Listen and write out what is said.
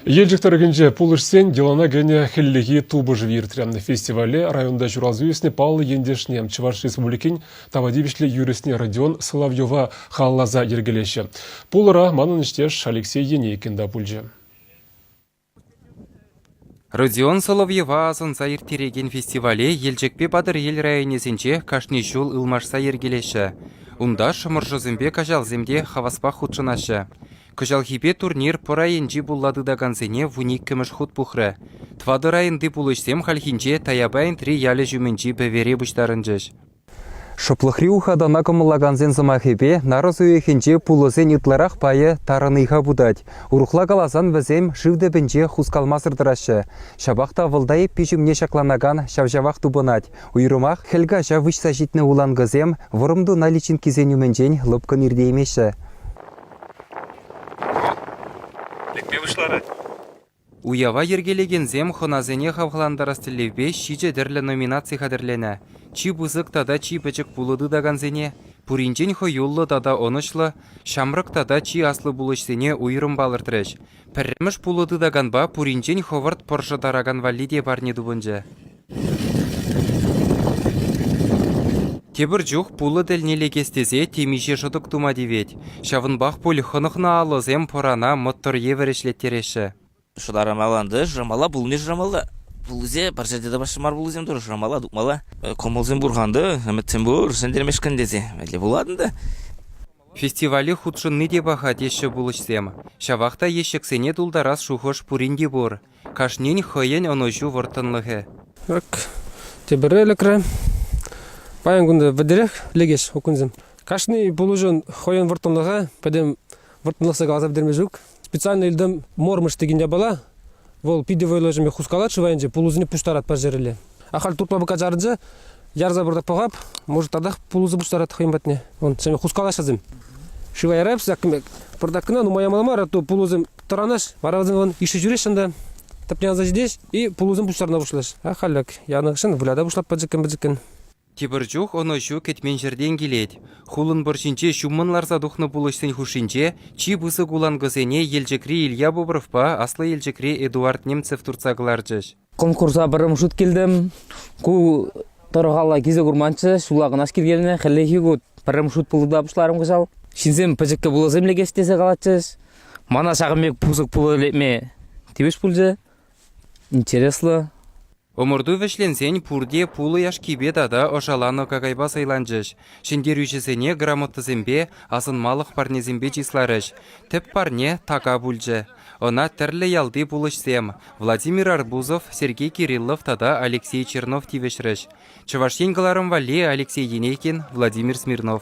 Елчӗк тӑрӑхӗнче пулӑшсен йӑлана кӗнӗ хӗллехи тупӑшӑвӗ иртрӗ. Фестивале районта ҫуралса ӳснӗ паллӑ ентешне, Чӑваш Республикин тава тивӗҫлӗ юристне Родион Соловьева халалласа йӗркелеҫҫӗ. Пулӑра манӑн ӗҫтеш Алексей Енейкин та пулчӗ. Родион Соловьева асӑнса ирттерекен фестивале Елчӗкпе Патӑрьел районӗсенче кашни ҫул ылмашса йӗркелеҫҫӗ. Унта шӑмӑршӑсемпе каҫалсем те хаваспах хутшӑнаҫҫӗ. Кӑҫалхипе турнир пӑр айӗнчи пулла тытакансене вуниккӗмӗш хут пухрӗ. Тӑватӑ районти пулӑҫсем хальхинче Таяпа Энтри ялӗ ҫумӗнчи пӗвере пуҫтарӑнчӗҫ. Шӑплӑхри ухатана кӑмӑллакансен сӑмахӗпе нарӑс уйӑхӗнче пулӑсен ытларах пайӗ тарӑн ыйха путать. Урӑхла каласан вӗсем шыв тӗпӗнче хускалмасӑр тӑраҫҫӗ. Ҫапах та вӑлта йӗппи ҫумне ҫакланакан ҫав-ҫавах тупӑнать. Уйрӑмах хӗл каҫа выҫса ҫитнӗ уланкӑсем вӑрӑм туна личинкисен умӗнчен лӑпкӑн иртеймеҫҫӗ. Лекме пуҫларӗ. Уява йӗркелекенсем хӑнасене хавхалантарас тӗллевпе ҫичӗ тӗрлӗ номинаци хатӗрленӗ. Чи пысӑк тата чи пӗчӗк пулӑ тытакансене, пуринчен хӑюллӑ тата ӑнӑҫлӑ, ҫамрӑк тата чи аслӑ пулӑҫсене уйрӑм палӑртрӗҫ. Пӗрремӗш пулӑ тытаканпа пуринчен хӑвӑрт пӑр шӑтаракан валли те парне тупӑнчӗ. Тепӗр чух пулӑ тӗлне лекес тесе темиҫе шӑтӑк тума тивет. Ҫавӑнпах пуль хӑнӑхнӑ алӑсем пӑрана мӑттӑр евӗр ӗҫлеттереҫҫӗ. Шӑтармалла ӗнтӗ, шырамалла, пулни шырамалла. Пулӑсем пӗр ҫӗрте тӑвасшӑн мар пулӑсем турӑ, шырамалла, тупмалла. Кӑмӑлсем пур-ха ӗнтӗ, ӗмӗтсем пур, ҫӗнтермешкӗн тесе. Мӗнле пулать ӗнтӗ. Фестивале хутшӑнни те паха теҫҫӗ пулӑҫсем. Ҫавах та ещӗксене тултарас шухӑш пурин те пур. Кашнин хӑйӗн ӑнӑҫу вӑрттӑнлӑхӗ. Ак тепӗр лекрӗ. Паян кунта вӗтӗрех лекеҫ окуньсем. Кашни пулӑҫӑн хӑйӗн вӑрттӑнлӑхӗ, пӗтӗм вӑрттӑнлӑхсӑр каласа пӗтерме ҫук. Специально илтӗм мормыш текен япала. Вӑл питӗ вӑйлӑ ӗҫӗме хускалать шыв айӗнче, пулӑсене пуҫтарать пӗр ҫӗрелле. Ахаль туртма пӑка чарӑнчӗ, ярса пыртак пӑхап, может татах пулӑсӑ пуҫтарать хӑйӗн патне. Вон, сӗме хускалаҫҫӗ Шыва ярап ҫак пӑртак кӑна нумай ямалла мар, а то пулӑсем тӑранаҫ, вара вӗсем вон ишсе ҫӳреҫҫӗ ӗнтӗ. Тӗпне анса ҫитеҫ и пулӑсем пуҫтарма пуҫлаҫ. А халь ак янӑ хыҫҫӑн вылята пуҫлап пӗчӗккӗн-пӗчӗккӗн. Тепӗр чух ӑнӑҫу кӗтмен ҫӗртен килет. Хулӑн пӑр ҫинче ҫуммӑн ларса тухнӑ пулӑҫсен хушшинче чи пысӑк уланкӑсене Елчӗкри Илья Бобровпа Аслӑ Елчӗкри Эдуард Немцев туртса кӑларчӗҫ. Конкурса пӗрремӗш хут килтӗм. Ку тӑрӑхалла килсе курманччӗ, ҫулла кӑна килкелнӗ. Хӗллехи ку пӗрремӗш хут пулӑ пуҫларӑм кӑҫал. Ҫынсем пӗчӗккӗ пулӑсем лекес тесе калатчӗҫ. Мана ҫакӑн пек пысӑк пулӑ лекме тивӗҫ пулчӗ. Интереслӗ. Ӑмӑрту вӗҫленсен пурте пулӑ яшкипе тата ӑшаланӑ какайпа сӑйланчӗҫ. Ҫӗнтерӳҫӗсене грамотӑсемпе, асӑнмалӑх парнесемпе чысларӗҫ. Тӗп парне така пулчӗ. Ӑна тӗрлӗ ялти пулӑҫсем Владимир Арбузов, Сергей Кириллов тата Алексей Чернов тивӗҫрӗҫ. Чӑваш Ен кӑларӑм валли Алексей Енейкин, Владимир Смирнов.